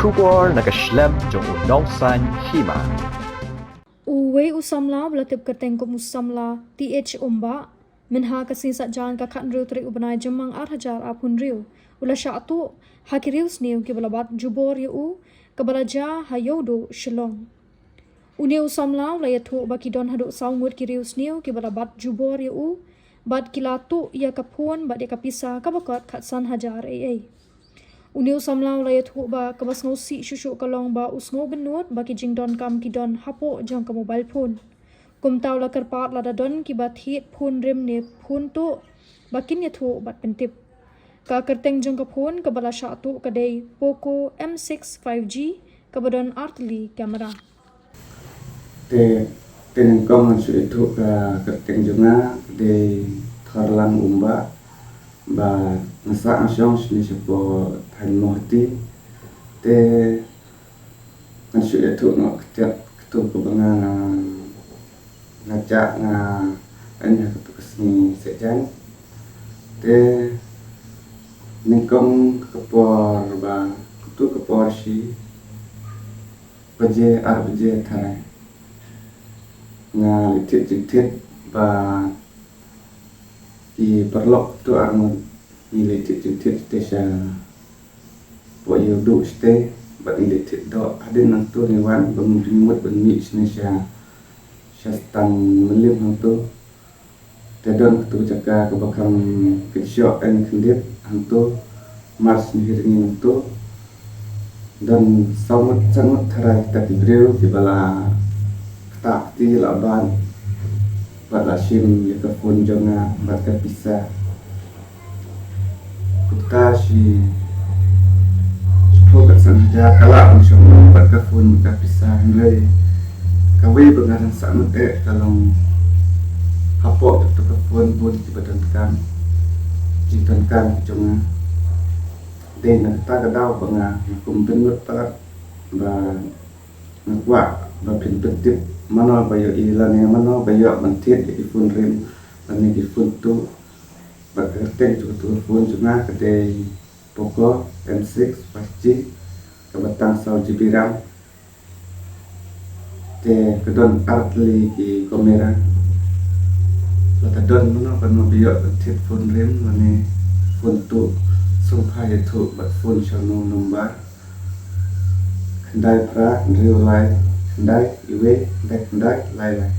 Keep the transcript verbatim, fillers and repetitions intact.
Khubor na ka shlem jong u nongsan hima. Uwei u samla ba la tip kyrteng kum u samla T H Umbah, mynha ka sngi Saitjaiñ ka khathynriew tarik u bnai Jymmang ar hajar arphew hynriew, u la shah tuh ha ki riewsniew kiba la bat jubor ïa u, kaba la jia ha Ïewduh, Shillong. Une u samla u la ïathuh ba ki don haduh saw ngut ki riewsniew kiba la bat jubor ïa u, bad ki la tuh ïa ka phone bad ïa ka pisa kaba kot khatsan hajar eiei. Une u samla u la ïathuh ba kaba sngewsih shuh shuh ka long ba u sngewbynnud ba ki jingdonkam ki don hapoh jong ka mobile phone. Kumta u la kyrpad lada don kiba thied phone rim ne phone tuh, ba kin ïathuh bad pyntip. Ka kyrteng jong ka phone kaba la shah tuh ka dei Poco M six five G, kaba don artylli kamera. Te, te nyngkong ngan shu ïathuh ka kyrteng jong nga, ka dei Thorlang Umbah, ba nga sah nga shong shane shapoh thaiñ Mawhati. Te ngan shu ïathuh noh ktiat katto kaba nga, nga jah nga ïeng ha katto ka sngi Saitjaiñ. Te nyngkong ka por ba, katto ka por shi baje, ar baje tharai, nga leit thied jingthied bad ki paralok katto ar ngut. Ngi leit thied jingthied shatei shapoh Ïewduh shatei, bad ngi leit thied doh. Hadien nangto ngi wan ba ngim mut ban mih shane sha, sha Stang Mylliem hangto. Te don katto ka jaka kaba kham kynshoh, ïeng khyndiat hangto. Mar shen hi ryngi nangto, don saw ngut, san ngut tharai kita ki briew kiba la ktah kti, la bat bad la shim ïa ka phone jong nga bad ka pisa. Kumta shi, shiphew khatsan hajar ka lah ban shong noh bad ka phone bad ka pisa. Hynrei kawei ba nga dang sah nud eh ka long, hapoh kato ka phone bun kiba donkam, ki jingdonkam ki jong nga. Dei na kata ka daw ba nga, nga kum bynnud palat ba nga kwah ba phin pyntip mano ba ïohi lane mano ba ïoh ban thied ïa ki phone rim lane ki phone tuh. Bad ka kyrteng jong kato ka phone jong nga ka dei Poco M six five G, kaba tang saw GB RAM. Te ka don artylli ki kamera. Lada don mano mano ba ïoh ban thied phone rim lane phone tuh, sngewbha ïathuh bad phone sha uno u number: khyndai phra hynriew lai khyndai iwei khyndai khyndai lai lai.